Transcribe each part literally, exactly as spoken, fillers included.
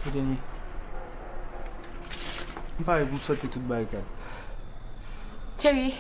Kote m ye? M pare pou m sote tout barikad. Cheri,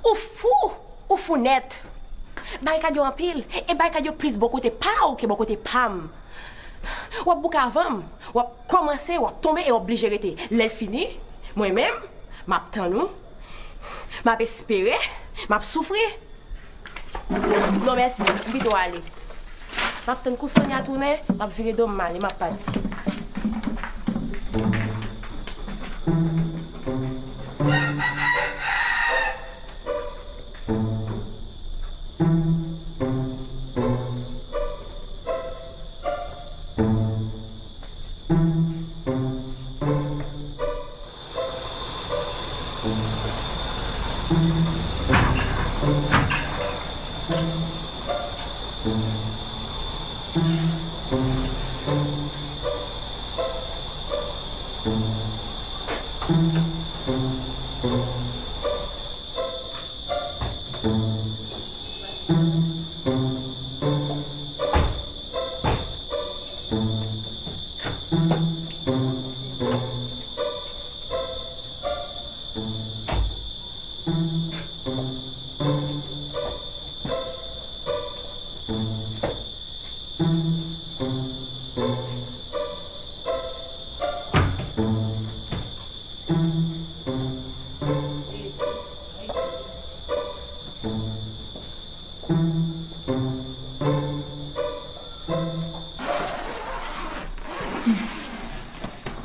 ou fou! Ou fou nèt! Barikad yo anpil, e barikad yo plis bò kote pa w ke bò kote pa m. W ap bouke avan m, w ap kòmanse, w ap tonbe e w ap blije rete. Lè l fini, mwen menm, m ap tann ou, m ap espere, m ap soufri. Non mèsi, m pito ale. M ap tann kou Sonia tounen, m ap vire do m, m ale, m ap pati.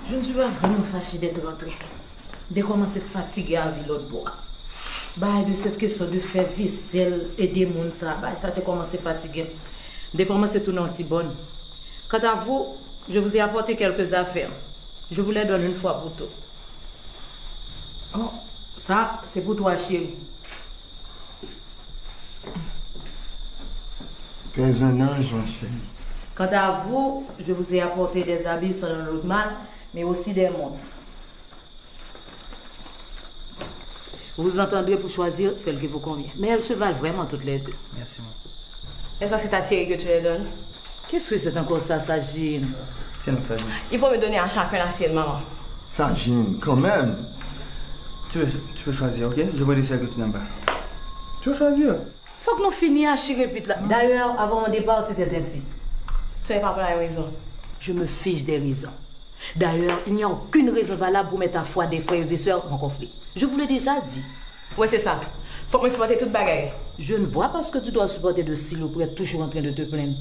Je ne suis pas vraiment fâchée d'être rentrée. M te kòmanse fatige a viv lòt bò a. Bagay de cette question de fè vesèl, ede moun sa, bagay sa te kòmanse fatige m. M te kòmanse tounen yon ti bòn. Quant à vous, je vous ai apporté quelques affaires. Je vous les donne une fois pour toutes. Oh, sa, se pou twa, cheri. Pèse un ange, ma chérie. Quant à vous, je vous ai apporté des habits selon l'ordre, mais aussi des montres. Vous vous entendrez pour choisir celle qui vous convient. Mais elles se valent vraiment toutes les deux. Merci, man. N'est-ce pas, c'est à Thierry que tu les donnes? Qu'est-ce que c'est encore ça, Sajin? Tiens, donc, ça, je- Il faut me donner à chacun la sienne, maman. Sajin, quand même. Tu peux, tu peux choisir, ok? Je vais laisser que tu n'aimes pas. Tu peux choisir. Fok nou fini achire pit la. D'ailleurs, avant mon départ, c'était ainsi. Ce n'est pas pour la même raison. Je me fiche des raisons. D'ailleurs, il n'y a aucune raison valable pour mettre la foi des frères et sœurs en conflit. Je vous l'ai déjà dit. Mwen se sa. Fok mwen sipòte tout bagay. Je ne vois pas ce que tu dois supporter de si loupret toujours en train de te plaindre.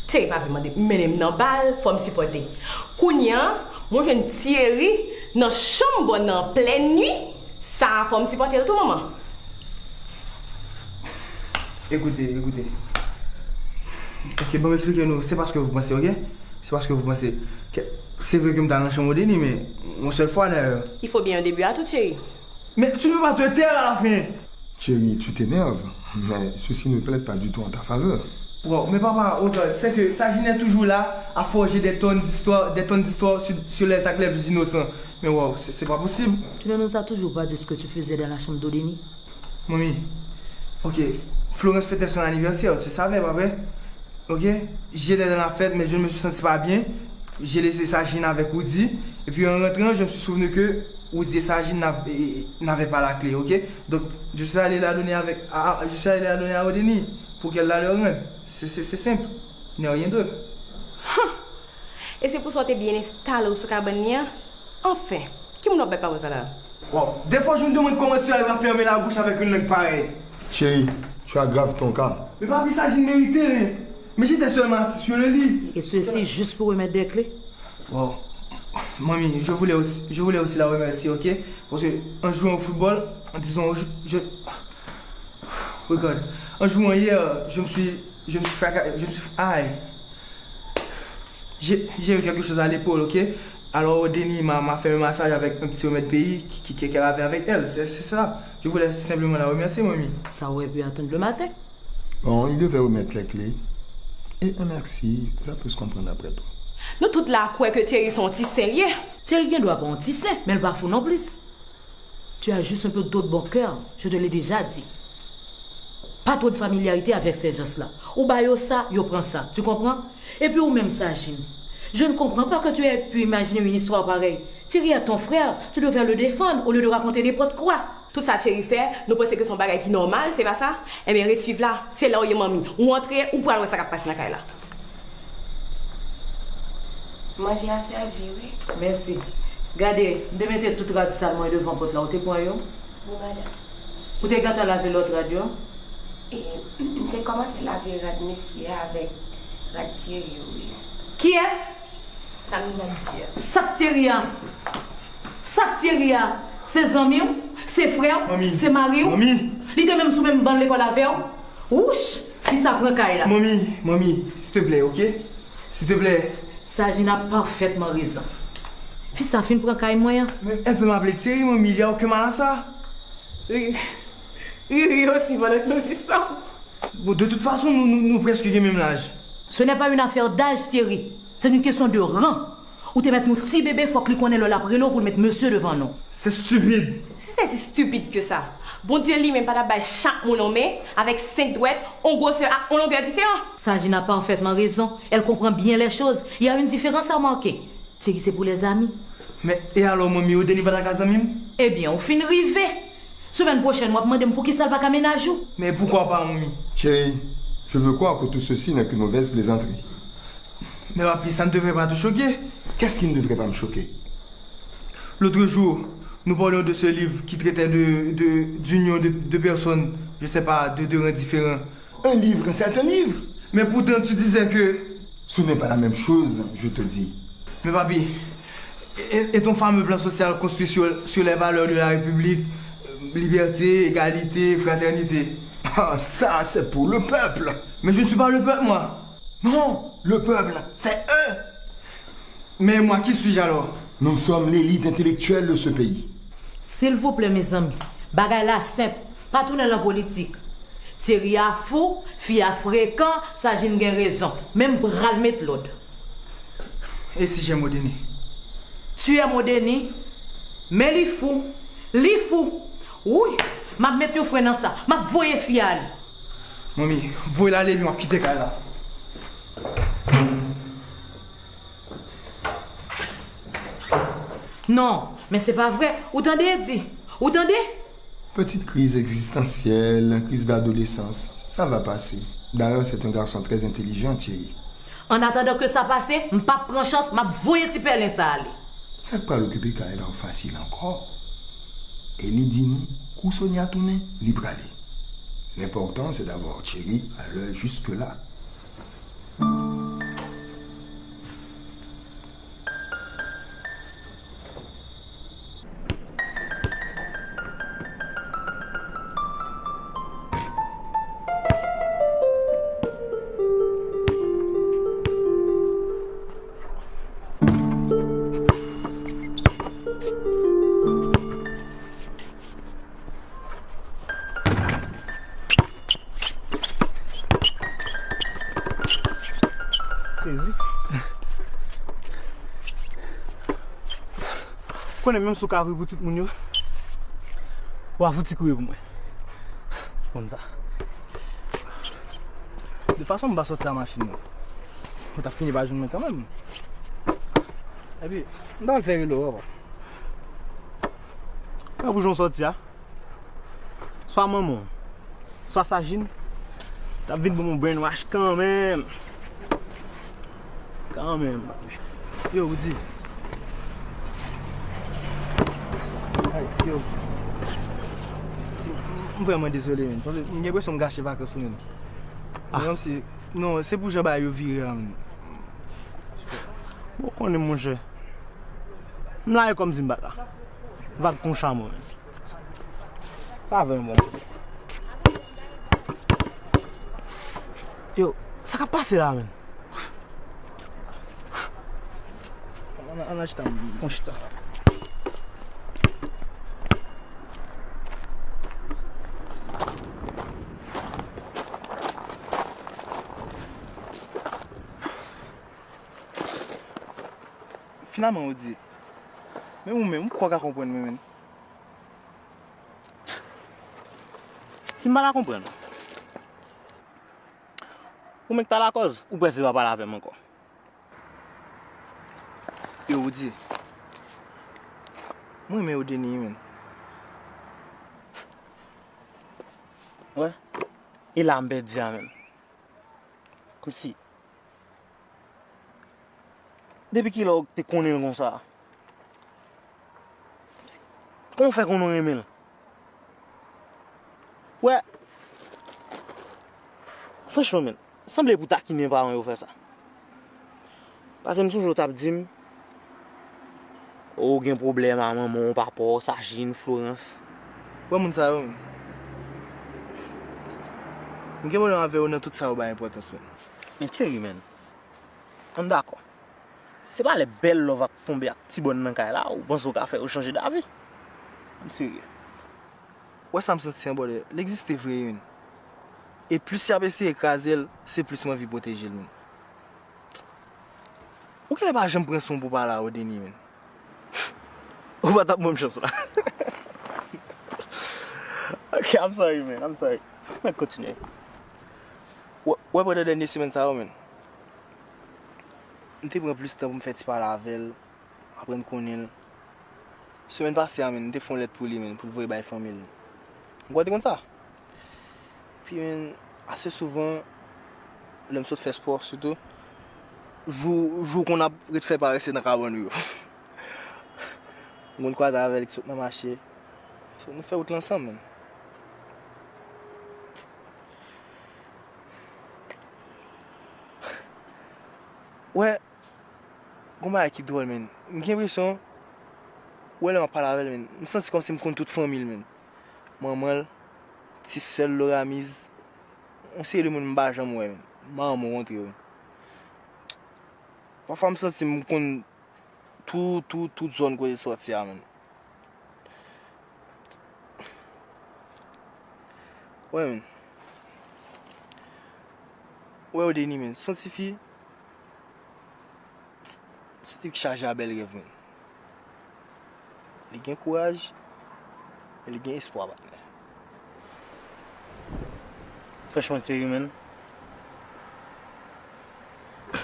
Thierry pa vle mande mennen m nan bal, fò m sipòte. Kounye a, mwen jwenn Thierry nan chanm bòn nan an plèn nwi, sa a fò m sipòte l tou, manman. Écoutez, écoutez. Ok, bon, m eksplike nou. C'est pas ce que vous pensez, ok? C'est pas ce que vous pensez. C'est vrai que m t al nan chanm Odeni, men yon sèl fwa dayè. Il faut bien un début à tout, chérie. Mais tu ne peux pas te taire à la fin. Thierry, tu t'énerves, mais ceci ne plaide pas du tout en ta faveur. Wow, mais papa, oh God, c'est que Sajin est toujours là à forger des tonnes d'histoires, des tonnes d'histoires sur, sur les actes les plus innocents. Mais wow, c'est c'est pas possible. Tu ne nous as toujours pas dit ce que tu faisais dans la chambre d'Odeni. Manmi, ok, Florence fêtait son anniversaire, tu savais, pas vrai? Ok, j'étais dans la fête, mais je ne me suis senti pas bien. J'ai laissé Sajin avec Woody, et puis en rentrant, je me suis souvenu que Woody et Sajin n'avaient n'avaient pas la clé, ok? Donc, je suis allé la donner avec, à, à- je suis allé la donner à Odeni pour qu'elle la leur rende. C'est c'est- c'est simple, il n'y a rien d'autre. E se pou sa w te byen enstale w sou kabann li an? Anfen, ki moun w ap bay pawòl sa la? Wow. Des fois, je me demande comment tu arrives à fermer la bouche avec une langue pareille. Chérie, tu aggraves ton cas. Mais papi, Sajin mérité, hein. Mais j'étais seulement assis sur le lit. Et ceci juste pour remettre des clés. Wow. Manmi, je voulais aussi, je voulais aussi la remercier, ok? Parce que en jouant au football, disons, je, je- regarde, en jouant hier, je me suis, je me suis fracassé, je me suis, aïe. J'ai j'ai eu quelque chose à l'épaule, ok? Alors Odeni m'a m'a fait un massage avec un petit remède pays qui- qui- qu'elle avait avec elle, c'est c'est ça. Je voulais simplement la remercier, mamie. Ça aurait pu attendre le matin. Bon, il devait remettre les clés. Et un merci, ça peut se comprendre après tout. Nou tout la kwè ke Thierry se yon ti sen l ye. Thierry gen dwa pa yon ti sen, men l pa fou non plis. Tu as juste un peu trop de bon cœur, je te l'ai déjà dit. Pas trop de familiarité avec ces gens-là. Ou ba yo sa, yo pran sa. Tu comprends? Et puis ou même ça, Jim. Je ne comprends pas que tu aies pu imaginer une histoire pareille. Thierry est ton frère, tu devrais le défendre au lieu de raconter n'importe quoi. Tout sa Thierry fè, nou panse ke se yon bagay ki nòmal, se pa sa? Enben, ret swiv la. Se la w ye, manmi. Ou antre, ou pral wè sa k ap pase nan kay la. Manje a sèvi, wi. Mèsi. Gade, m te mete tout rad sal mwen devan pòt la, ou te pran yo? Wi, madanm. Ou te gentan lave lòt rad yo? E, m te kòmanse lave rad mesye a avèk rad Thierry yo, wi. Kiyès? Sa m ap di a. Sa k Thierry a? Sa k Thierry a? Se zanmi w? Se frè w? Manmi. Se mari w? Manmi. Li te menm sou menm ban lekòl avè w? Wouch! Fi sa pran kay la. Manmi, manmi, s'il te plaît, ok? S'il te plaît. Sajin a pafètman rezon. Fi sa fin pran kay mwen an. Mais elle peut m'appeler Thierry, manmi, il y a aucun mal à ça. Ri, ri, ri osi pandan ke nou di sa. Bon, de toute façon, nou, nou, nou prèske gen menm laj. Ce n'est pas une affaire d'âge, Thierry. C'est une question de rang. Ou te mèt nou ti bebe, fòk li konnen lè l ap rele w pou l met mesye devan non. C'est stupide. Si c'était si stupide que ça, Bondye li menm pa t ap bay chak moun yon men avèk senk dwèt, yon gwosè ak yon longè diferan. Sajin a parfaitement raison. Elle comprend bien les choses. Il y a une différence à marquer. Thierry, se pou lèzami. Men, e alò, manmi, Odeni pa ta ka zanmi m? Ebyen, ou fin rive. Semèn pwochèn, w ap mande m poukisa l pa ka mennaj ou. Men poukwa pa, manmi? Chérie, je veux croire que tout ceci n'est qu'une mauvaise plaisanterie. Mais papi, ça ne devrait pas te choquer. Qu'est-ce qui ne devrait pas me choquer? L'autre jour, nous parlions de ce livre qui traitait de, de, d'union de, de personnes, je sais pas, de, de rangs différents. Un livre, c'est un livre. Mais pourtant, tu disais que... Ce n'est pas la même chose, je te dis. Mais papi, et, et ton fameux plan social construit sur, sur les valeurs de la République, euh, liberté, égalité, fraternité. Ah, ça, c'est pour le peuple. Mais je ne suis pas le peuple, moi. Non, le peuple, c'est eux. Mais moi, qui suis-je alors? Nous sommes l'élite intellectuelle de ce pays. Silvouplè, mezanmi, bagay la senp, pa tounen nan politik. Thierry a fou, fi a frekan, Sajin gen rezon. Men m pral met lòd. Et si j'aime Odeni? Tu aimes Odeni? Men li fou. Li fou. Wouy, m ap met yon fren nan sa. M ap voye fi a ale. Manmi, voye l ale, epi m ap kite kay la. Non, men se pa vrè. Ou tande, Eddy? Ou tande? Petite crise existentielle, crise d'adolescence, ça va passer. D'ailleurs, c'est un garçon très intelligent, Thierry. An atandan ke sa pase, m p ap pran chans, m ap voye ti pèlen sa ale. Sa k pral okipe kay la fasil ankò? E li di nou, kou Sonia tounen, li prale. L'important, c'est d'avoir Thierry à l'œil jusque-là. Sezi. Konnen menm si w ka kouri pou tout moun yo, w a fouti kouri pou mwen. Konn sa. De fason m pa sòti a machin nan, ou t ap fini pa jwenn mwen kanmenm. Epi, m ta pral fè rele w, papa. Mwen pou jan w sòti a. Swa manman w, swa Sajin, t ap vin ban m yon brainwash kanmenm. Kanmenm. Yo, Rudy. Ay, yo. Si, m vrèman dezole, menn. Paske m gen enpresyon m gache vakans ou, menn. Ah. Men kòmsi, non, se pou jan bagay yo vire a, menn. Bon, ou konnen, monchè. M la e kòmsi m pa t la. Vag konsa, mwen, menn. Sa vrèman bon. Yo, sa k ap pase la, menn? Ann, ann, ann al chita, fon chita. Finalman, ou di, men ou menm, ou kwè w ka konprann mwen, menn? Si m pa ta konprann ou, Ou menm k ta lakòz, ou prèske pa pale avè m ankò. Yo, Woody. Mwen renmen Odeni, men. Wè. E la m pèdi a menm. Kòmsi. Depi kilè w te konnen l konsa? Kòman w fè konnen w renmen l? Wè. Franchman, men. Sanble pou takinen paran yo fè sa. Paske m sonje w t ap di m, ou gen pwoblèm a manman w, papa w, Sajin, Florans. Wè moun sa yo, men. M gen pwoblèm avè yo nan tout sa yo bay enpòtans, men. Men Thierry, men. Ann dakò. Se pa lè bèl love ap tonbe ak ti bòn nan kay la, ou panse w ka fè yo chanje davi? Ann serye. Wè sa m santi an, brother. L egziste vre, wi. E plis y ap eseye kraze l, se plis m anvi pwoteje l, men. Ou genlè pa janm pran son pou pale a Odeni, men. Ou pa t ap ban m chans la. Ok, I'm sorry, man. I'm sorry. Mwen kontinye. Wè, wè, pandan dènye semèn sa yo, men. M te pran plis tan pou m fè ti pale avè l, aprann konnen l. Semèn pase a, men, m te fè yon lèt pou li, men, pou l voye bay fanmi l. Ou kwè w te konn sa? Epi, men, ase souvan, lè m sot fè spò, sitou, jou, jou konn ap ret fè parese nan kabann ou yo. M konn kwaze avè l ki sot nan mache. So, nou fè wout la ansanm, men. Wè, gon bagay ki dwòl, men. M gen enpresyon, wè, lè m ap pale avè l, men, m santi kòmsi m konn tout fanmi l, men. Manman l, ti sè l Loramiz, yon seri de moun m pa janm wè, men. M pa janm rankontre yo. Pafwa m santi m konn tout, tout, tout zòn kote l sòti a, men. Wè, men. Wè, Odeni, men. Se yon tifi, se yon tifi ki chaje a bèl rèv, men. Li gen kouraj, e li gen espwa, patnè. Franchman, Thierry, men.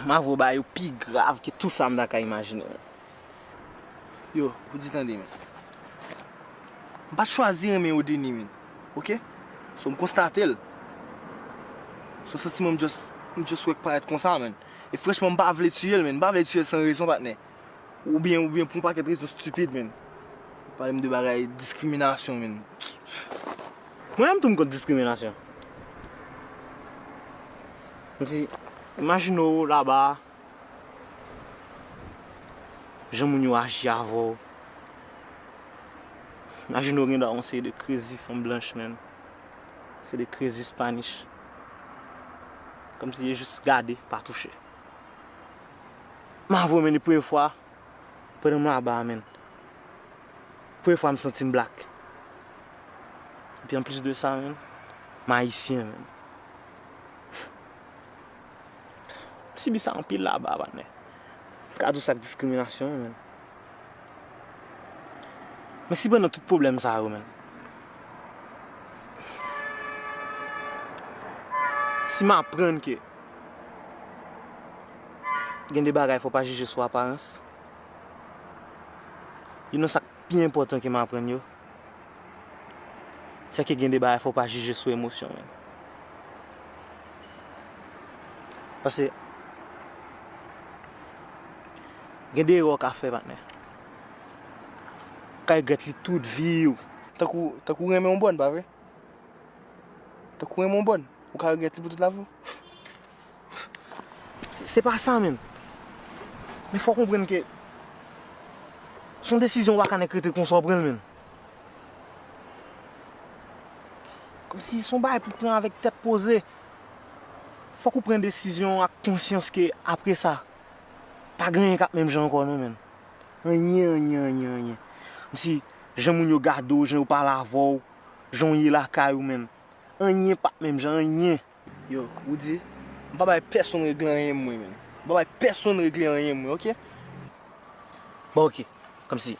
M ap voye w bagay yo pi grav ke tout sa m ta ka imajine, men. Yo, ou di tande, men. M pa t chwazi renmen Odeni, men. Ok? So, m konstate l. So, santiman m just, m just wè k parèt konsa, men. E franchman, m pa vle tiye l, men. M pa vle tiye l san rezon, patnè. Oubyen, oubyen pou yon pakèt rezon stipid, men. Pale m de bagay diskriminasyon, men. Mwen menm tou m kont diskriminasyon. Kòmsi, imajine w laba, jan moun yo aji avè w. Imajine w gen dwa yon seri de crazy fanm blanch, men. Se de crazy Spanish. Kòmsi yo jis gade, pa touche. M avè w, men, e premye fwa pandan m laba a, men. Premye fwa m santi m black. Epi anplis de sa, men, m ayisyen, men. M sibi sa anpil laba, patnè. M ka di w sa k diskriminasyon, men. Men si pandan tout pwoblèm sa yo, men, si m aprann ke gen de bagay fò w pa jije sou aparans, youn nan sa k pi enpòtan ke m aprann yo, se ke gen de bagay fò w pa jije sou emosyon, men. Paske gen de erè w ka fè, patnè. Ou ka regrèt li tout vi w. Tankou, tankou renmen yon bòn, pa vre? Tankou renmen yon bòn. Ou ka regrèt li pou tout lavi w. Se, se pa sa, men. Men fò w konprann ke se yon desizyon w pa ka nèk rete konsa w pran l, men. Kòmsi se yon bagay pou pran avèk tèt poze. Fòk ou pran desizyon ak konsyans ke apre sa, pa gen anyen k ap menm jan ankò non, men. Anyen, anyen, anyen, anyen. Kòmsi jan moun yo gade w, jan yo pale avè w, jan w ye lakay ou, men. Anyen p ap menm jan, anyen. Yo, Woody, m pa bay pèsonn regle anyen mwen, men. M pa bay pèsonn regle anyen mwen, ok? Bon, ok. Kòmsi,